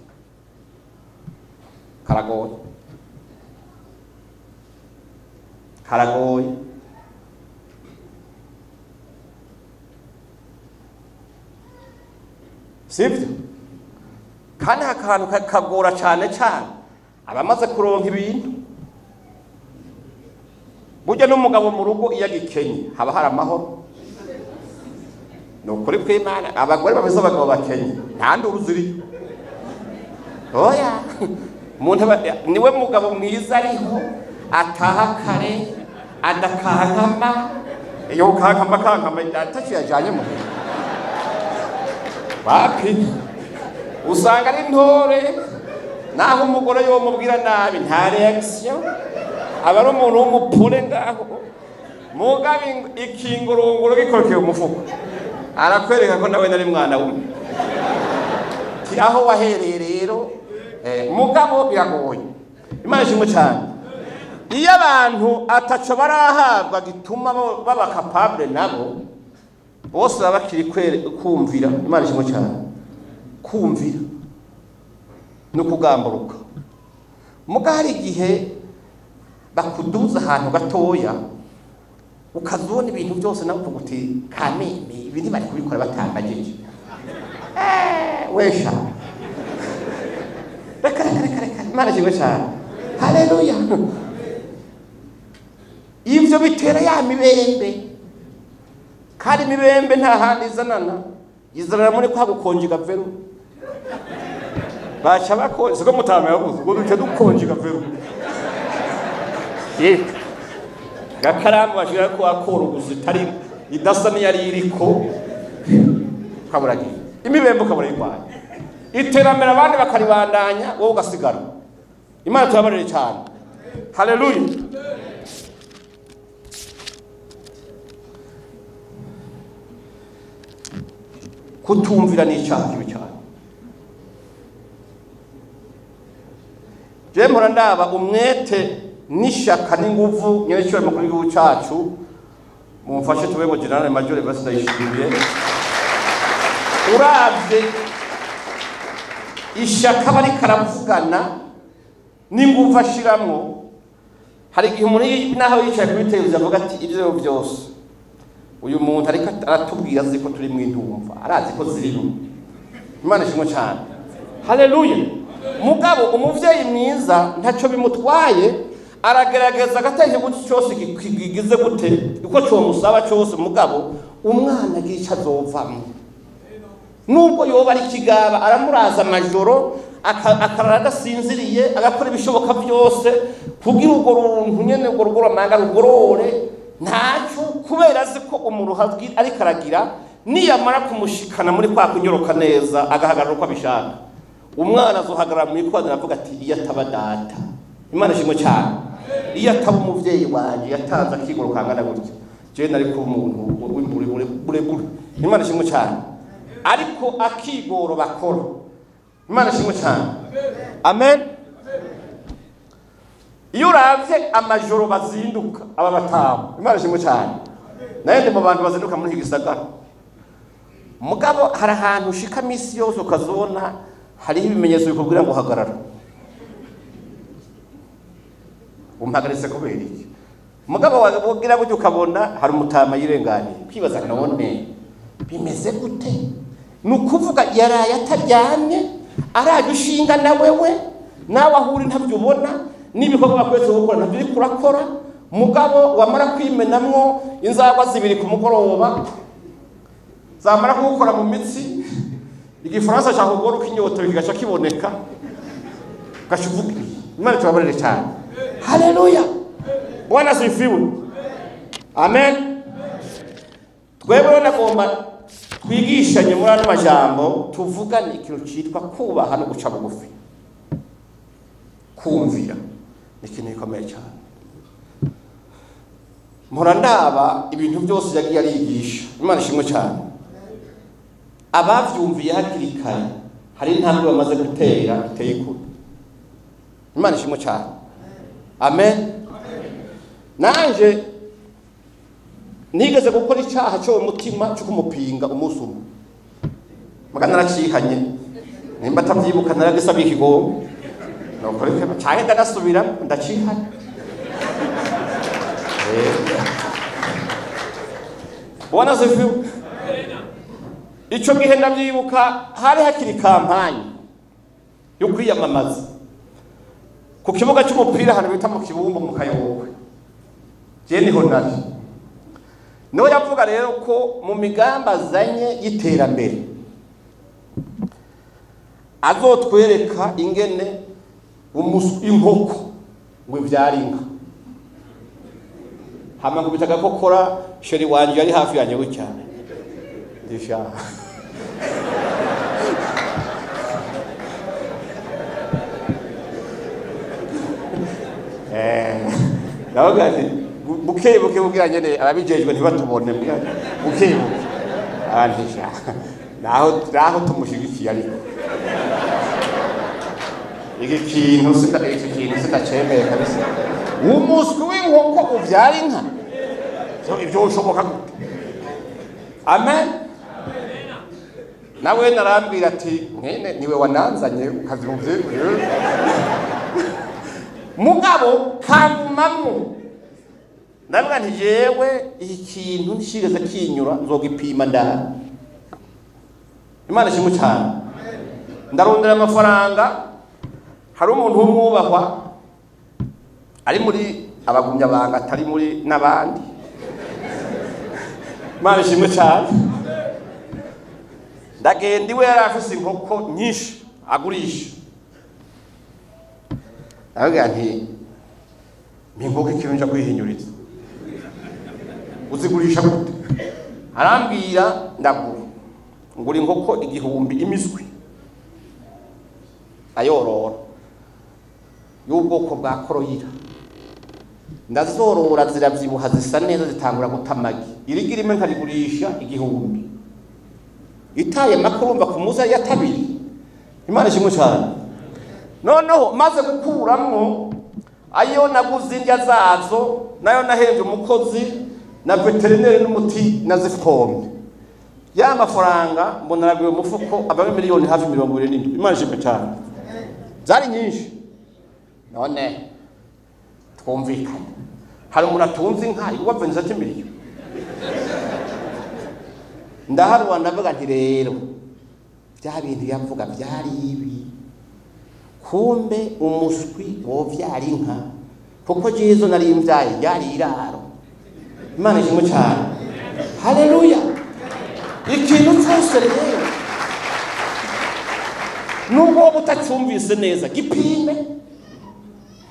Karagoye. Karagoye. Sibyo? Kandi akantu kagora cyane cyane abamaze kuronka ibintu. Burya n'umugabo mu rugo iyo agikenye haba hari amahoro. Nukuri kw'Imana abagore bafise abagabo bakenye nta nduru ziriyo. Oya, umuntu niwe mugabo mwiza ariho ataha kare adakankama, iyo kankama kankama ataco yajanye muhira. Wapi usanga ari ntore, naho umugore yomubwira nabi nta reaction, aba ari umuntu w'umupure ngaho. Mugabe ikingurunguru gikorokeye umufuko arakwereka ko nawe nari mwana w'umwe. Ti aho wahereye rero mugabo biragoye. Imana ishimwe cyane. Iyo abantu ataco barahabwa gituma baba capable nabo bose baba bakiri kumvira. Imana ishimwe cyane. Kumvira no kugamburuka. Muga hari igihe bakuduza ahantu gatoya ukazona ibintu byose nawe uvuga uti kameme ibi ntibari kubikora batambagije. Wesha. Reka reka reka reka. Imana ishimwe cyane. Haleluya. Ivyo bitera ya mibembe. Kandi imibembe nta handi izanana. Izanana muri kwa gukonjiga veru. Baca bakonje siko mutama yavuze ngo duce dukonjiga veru. Yeka. Gakaramu bashira ko akora itari idasa n'iyari iriko kaburagiye. Imibembe kabura yigwaye. Iterambere abandi bakaribandanya wowe ugasigara. Imana turabarire cyane. Haleluya. Kutumvira ni icyaha kibi cyane. Je mpora ndaba umwete n'ishaka n'inguvu nyerecywe mu kuri gihugu cyacu, mumfashe tube ngo General Major Evariste Ndayishimiye. Uravye ishaka bari karavugana n'inguvu ashiramwo, hari igihe umuntu naho yicaye kuri televiziyo avuga ati ibyo byose uyu muntu ariko aratubwira azi ko turi mu intumva, arazi ko zirimo. Imana ishimwe cyane. Haleluya. Mugabo umuvyeyi mwiza ntaco bimutwaye, aragerageza agateka igihugu cyose kigize gute uko cyomusaba cyose, mugabo umwana agica azovamwo. Nubwo yoba ari kigaba aramuraza amajoro akarara adasinziriye, agakora ibishoboka byose kugira urwo runtu nyene urwo rugoramanga rugorore ntaco, kubera azi ko umuntu ariko aragira niyamara kumushikana muri kwa kunyoroka neza agahagarara uko abishaka, umwana azohagarara mu ikoraniro avuga ati iyo ataba data. Imana ishimwe cyane. Iyo ataba umuvyeyi wanje yatanze akigoro kangana gutya, jewe nari kuba umuntu w'imburebure. Imana ishimwe cyane. Ariko akigoro bakora. Imana ishimwe cyane. Amen. Iyo uravye amajoro bazinduka aba batamu, Imana ishimwe cyane. Naye ndi mu bantu bazinduka muri iki gisagara. Mugabo hari ahantu ushika misi yose ukazona hariho ibimenyetso bikubwira ngo hagarara. Umpagaritse kubera iki? Mugabo wabwira gutyo ukabona hari umutama yirenganiye. Kwibaza none bimeze gute? Ni ukuvuga yaraye ataryamye, araje ushinga na wewe, nawe ahuri ntabyo ubona, n'ibikorwa bakwetse gukora ntabyo uriko urakora. Mugabo wamara kwimenamwo inzagwa zibiri ku mugoroba, zamara kugukora mu mitsi, igifaransa cya kugora ukinyota kigaca kiboneka, ugaca uvuga Imana tubabarire cyane. Haleluya, Bwana asifiwe. Amen. Twebwe nagomba twigishanye muri ano majambo, tuvugane ikintu cyitwa kubaha no guca bugufi. Kumvira ni ikintu gikomeye cyane. Mpora ndaba ibintu byose yagiye arigisha. Imana ishimwe cyane. Abavyumviye hakiri kare hari intambwe bamaze gutera iteye kure. Imana ishimwe cyane. Amen. Nanje nigeze gukora icyaha cyo mu mutima cyo kumupinga umunsi umwe, maga naracihanye, nimba atavyibuka naragisabiye ikigongo, nuko reka canke ndanasubira ndacihana. Bwana asifiwe. Ico gihe ndavyibuka hari hakiri kampanye yo kwiyamamaza ku kibuga cy'umupira hano bita mu Kibumbu mu Kayogwe. Je niho nari. Niho yavuga rero ko mu migambi azanye y'iterambere azotwereka ingene inkoko ngo ivyara inka. Hama nkubita agakokora sheri wanje yari hafi yanjye gutya. Ndisha. Ndavuga nti buke buke bugira nyene ababijejwe ntibatubone buke buke. Arandisha. Naho tumushigikiye ariko. Iki kintu sindacemeye kabisa. Umuswi w'inkoko uvyara inka. Ibyo ushoboka gute? Amen. Nawe narambwira ati mwene niwe wananzanye ukazimuvye. Mugabo kangumamwo. Ndavuga nti jewe iki kintu nshigeze kinyura nzogipima ndara. Imana ishimwe cyane. Ndarondera amafaranga, hari umuntu w'umwubahwa ari muri abagumya banga atari muri n'abandi. Imana ishimwe cyane. Ndagenda iwe yari afise inkoko nyinshi agurisha. Ndavuga nti inkoko ikintu nja kwihinyuriza. Uzigurisha gute? Arambwira ndagura. Ngura inkoko 1000 imiswi. Ayorora. Y'ubwoko bwa koroyira. Ndazorora ziravyibuha zisa neza zitangura gutamagi. Irigira imwe nkarigurisha 1000. Itaye makurumba ku muza ya tabiri. Imana ishimwe cyane. Noneho maze gukuramwo ayo naguze indya zazo, nayo nahembye umukozi na veterineri n'umuti na zifombe. Ya mafaranga mbona naraguye umufuko aba miliyoni hafi 27. Imana ishimwe cyane. Zari nyinshi. None twumvikane. Hari umuntu atunze inka igwa 27 miliyoni. Ndaharuwa ndavuga nti rero bya bintu yavuga byari ibi. Kumbe umuswi wovyara inka kuko Jesu nari imvyaye yari iraro. Imana ishimwe cyane. Haleluya. Ikintu cyose rero nubwo utacyumvise neza gipime.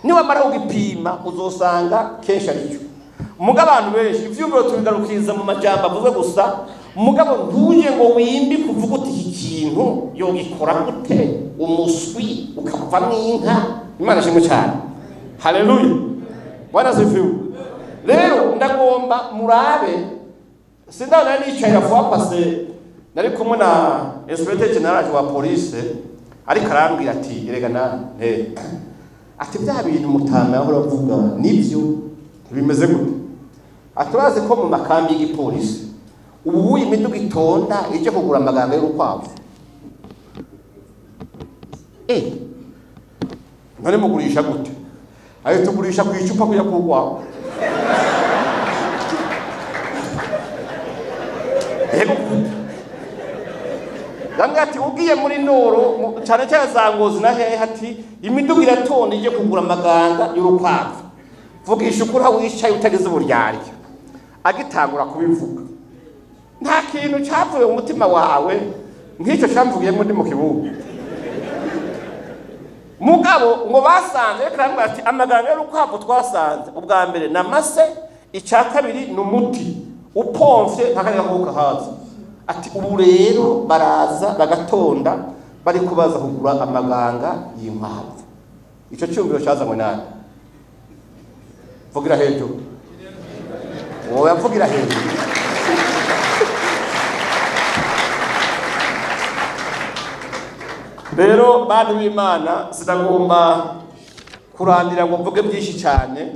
Niwamara kugipima uzosanga kenshi aricyo. Muga abantu benshi ivyumviro tubigarukiza mu majambo avuze gusa, mugabo ntuje ngo wimbi kuvuga uti iki kintu yogikora gute umuswi ukavamwo inka. Imana ishimwe cyane. Haleluya. Bwana asifiwe. Rero ndagomba murabe sindabona nicaye afuwa pase nari kumwe na inspecteur general wa police ariko arambwira ati erega na ati bya bintu mutama yahora avuga nibyo bimeze gute? Aturazi ko mu makambi y'igipolisi ubu imiduga itonda ije kugura amaganga y'urukwavu. None mugurisha gute? Ayo tugurisha ku icupa kuya kugwa. Yego. Ngati ugiye muri Noro cyane cyane za Ngozi na hehe ati imiduga iratonda ije kugura amaganga y'urukwavu. Vugisha ukuri aho wicaye utageze uburyarya. Agitangura kubivuga. Nta kintu cyavuye mu mutima wawe nk'icyo cyamvugiyemo ndi mu kibuga. Mugabo ngo basanze reka bambwira ati amaganga y'urukwavu twasanze ubwa mbere na mase, icya kabiri ni umuti upomfye nta kandi gakoko kahaza. Ati ubu rero baraza bagatonda bari kubaza kugura amaganga y'inkwavu. Icyo cyumviro cyazanywe nande? Vugira hejuru. Wowe mvugira hejuru. Rero bantu b'Imana sinagomba kurandira ngo mvuge byinshi cyane,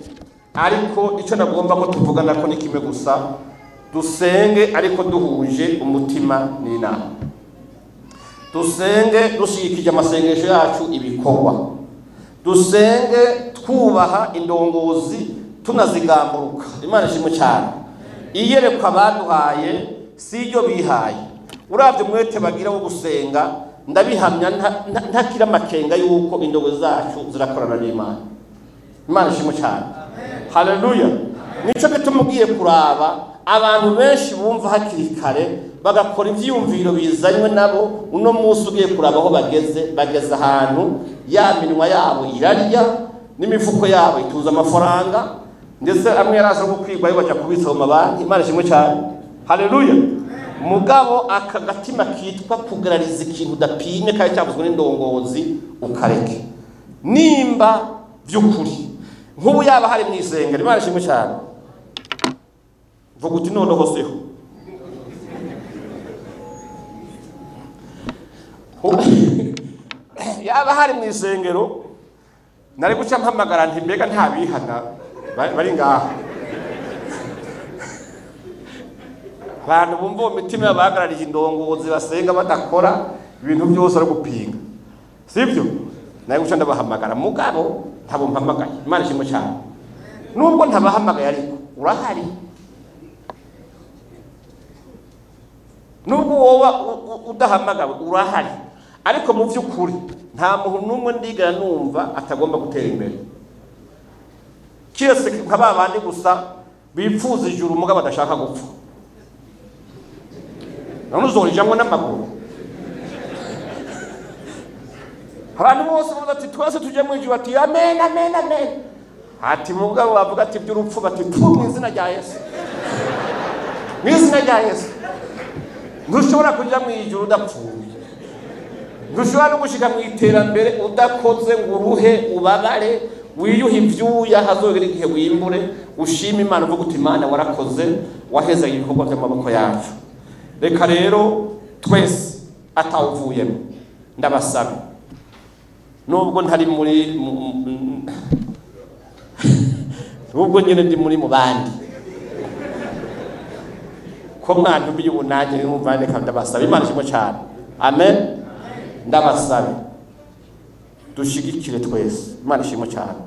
ariko icyo nagomba ko tuvugana ko ni kimwe gusa, dusenge ariko duhuje umutima n'inama. Dusenge dushigikije amasengesho yacu ibikorwa. Dusenge twubaha indongozi tunazigamburuka. Imana ishimwe cyane. Iyerekwa baduhaye si iryo bihaye. Uravye umwete bagira wo gusenga, ndabihamya ntakira amakenga yuko indongozi zacu zirakorana n'Imana. Imana ishimwe cyane. Haleluya. Nico gituma ugiye kuraba abantu benshi bumva hakiri kare bagakora ivyiyumviro bizanywe nabo, uno munsi ugiye kuraba aho bageze, bageze ahantu ya minwa yabo irarya n'imifuko yabo ituza amafaranga, ndetse amwe yaraza gukwirwa yo baja kubitsa mu mabanki. Imana ishimwe cyane. Haleluya. Mugabo aka gatima kitwa kugarariza ikintu udapimye kandi cyavuzwe n'indongozi ukareke. Nimba by'ukuri nk'ubu yaba hari mu isengero, Imana ishimwe cyane, vuga uti noneho seho yaba hari mu isengero nari guca mpamagara nti mbega nta bihana bari ngaha. Abantu bumva mu mitima bahagarariye indongozi basenga badakora ibintu byose ari gupinga, sibyo? Nari guca ndabahamagara, mugabo ntabo mpamagaye. Imana ishimwe cyane. Nubwo ntabahamagaye ariko urahari. Nubwo wowe udahamagawe urahari, ariko mu by'ukuri nta muntu n'umwe ndigana numva atagomba gutera imbere, kiretse nka ba bandi gusa bipfuza ijuru mugabo badashaka gupfa. None uzorijamwo n'amaguru. Abantu bose bavuga ati twese tujye mu ijuru, bati amen amen amen. Ati mugabo bavuga ati by'urupfu, bati pfu mu izina rya Yesu, mu izina rya Yesu. Ntushobora kujya mu ijuru udapfuye, ntushobora no gushika mu iterambere udakoze ngo uruhe ubabare wiyuhe ivyuya, hazogera igihe wimbure ushima Imana uvuga uti Imana warakoze, waheza ibikorwa by'amaboko yacu. Reka rero twese atawuvuyemo ndabasaba, nubwo ntari muri nubwo nyine ndi muri mu bandi ko mwantumiye ubu nanjye numva reka ndabasaba. Imana ishimwe cyane. Amen. Ndabasaba dushigikire twese. Imana ishimwe cyane.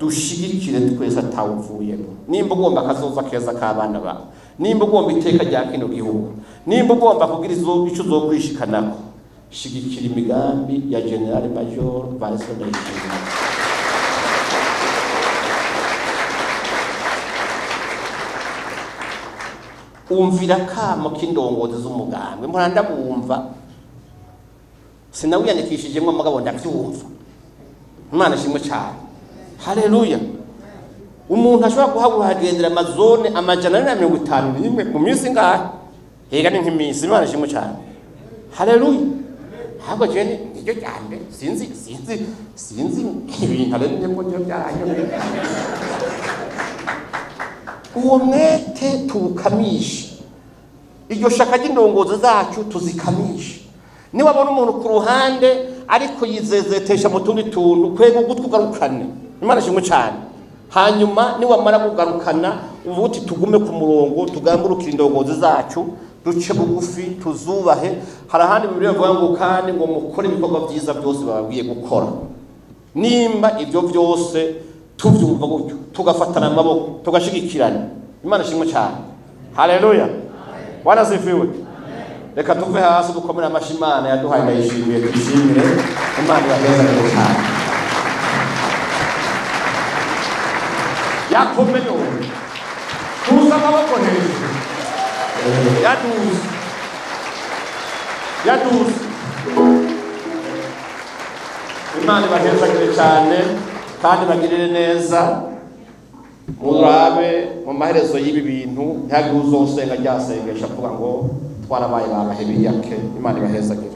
Dushigikire twese atawuvuyemo. Nimba ugomba kazoza keza k'abana bawe, nimba ugomba iteka rya kino gihugu, nimba ugomba kugira ico uzokwishikanako, shigikira imigambi ya General Major Valens Ndayishimiye. Umvira kamo k'indongozi z'umugambwe, mpora ndabumva, sinawiyandikishijemwo mugabo ndavyumva. Imana ishimwe cyane. Haleluya. Umuntu ashobora guhaguruka agendera amazone 451 mu minsi ingahe? Hega ni nk'iminsi. Imana ishimwe cyane. Haleluya. Ahubwo jewe niryo rya mbere sinzi ibintu aremyemo byo byaranyobeye. Uwo mwete tuwukamishe, iryo shaka ry'indongozi zacu tuzikamishe. Niwabona umuntu ku ruhande ariko yizezetesha mu tundi tuntu, kwega ugutwi ugarukane. Imana ishimwe cyane. Hanyuma niwamara kugarukana uvuga uti tugume ku murongo, tugamburukire indongozi zacu, duce bugufi, tuzubahe. Hari ahandi Bibiliya ivuga ngo kandi ngo mukore ibikorwa byiza byose bababwiye gukora. Nimba ibyo byose tubyumva gutyo, tugafatana amaboko, tugashigikirana. Imana ishimwe cyane. Haleluya. Bwana asifiwe. Reka tuve hasi dukomere amashyi Imana yaduhaye, ndayishimiye, tuyishimire. Imana ibahezagire cyane. Yakomeye tuza amaboko hejuru. Yaduze. Yaduze. Imana ibahezagire cyane kandi bagirire neza. Murabe mu maherezo y'ibi bintu ntihagire uzosenga ryasengesha avuga ngo twarabaye ba bahebiyake. Imana ibahezagire.